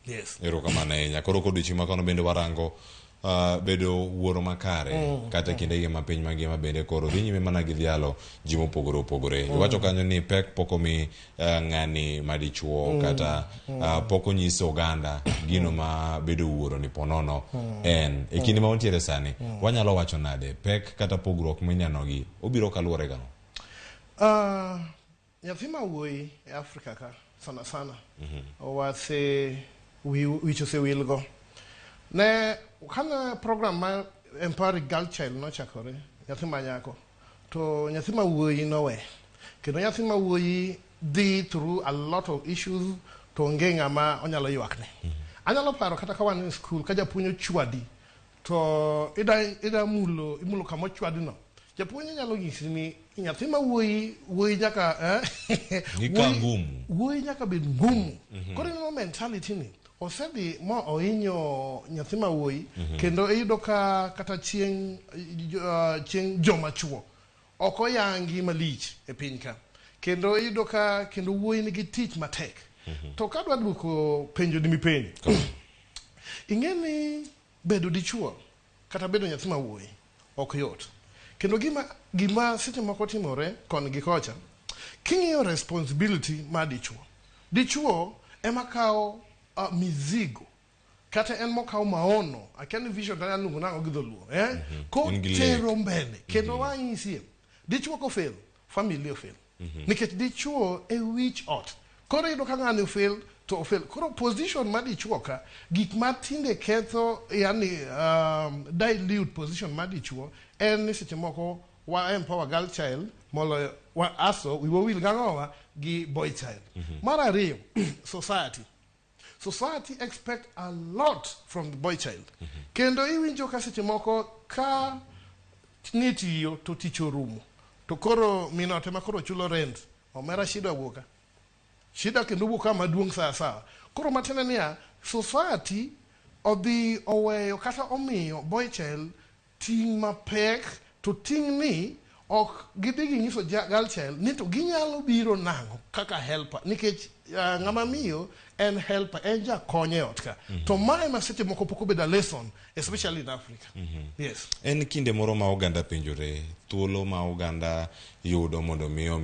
Yes. Erokamano ahinya. Koro kodiochieng' ma kawuono bende warango bedo wuoro makare kata kindegi ma piny mangima bende koro dhi nyime mana gi dhialo ji mopogore opogore. Iwacho kanyo ni pek pok omi ng'ani madichuo kata pok onyis oganda gino ma bedo wuoro ni ponono en. E kinde ma wantiere sani, wanyalo wacho nade pek kata pogruok minenogi obiro kaluwore gang'o? Nyathi ma wuoyi e Afrika ka sana sana wase wich osewilgo ne kane program mar Empowering Girl Child nochakore, nyathi ma nyako to nyathi ma wuoyi nowe, kendo nyathi ma wuoyi dhi through a lot of issues to onge ng'ama onyalo ywakne. Anyalo paro kata ka wan e school, ka japuonj ochwadi to ida mulo, imulo kama ochwadino, japuonj nyalo nyisi ni nyathi ma wuoyi, wuoyi nyaka Ni ka ngumu. Wuoyi nyaka bed ngumu. Koro ineno mentality ni osedhi ma ohinyo nyathi ma wuoyi, kendo iyudo ka kata chieng' joma chuo ok oyangi malich e piny ka, kendo iyudo ka kendo wuoyi nigi tich matek. To kadwa duoko penjo ni mipenjo, ing'e ni bedo dichuo kata bedo nyathi ma wuoyi ok yot, kendo gima seche moko timore koni gi kocha, king'iyo responsibility mar dichuo, dichuo ema kawo mizigo kata en mokawo maono, akia ni vision kata luongo nang'o gi dholuo, eh? En gi lek. Kotero mbele kendo wang'isie dichuo kofail, family ofail, nikech dichuo e wich ot. Koro iyudo ka ng'ani ofail to ofail. Koro position mar dichuo ka, gik matinde ketho, yani dilute position mar dichuo, en ni seche moko wa empower girl child moloyo wa aso wiwa wil gang'owa gi boy child. Mar ariyo, society expect a lot from the boy child, kendo iwinjo ka seche moko ka ni tiyo to tich orumo to koro min ot ema koro chulo rent, omera shida wuok ka, shida kendo wuok ka maduong' sawa sawa. Koro matiende niya, society odhi oweyo kata omiyo boy child ting' mapek, to ting' ni ok gidhi ginyiso girl child ni to ginyalo biro nang'o kaka helper, nikech ng'ama miyo en helper, en jakony e ot ka. To mae ma seche moko pok obedo a lesson, especially in Africa. Yes. En kinde moro ma oganda penjore thuolo ma oganda yudo mondo mi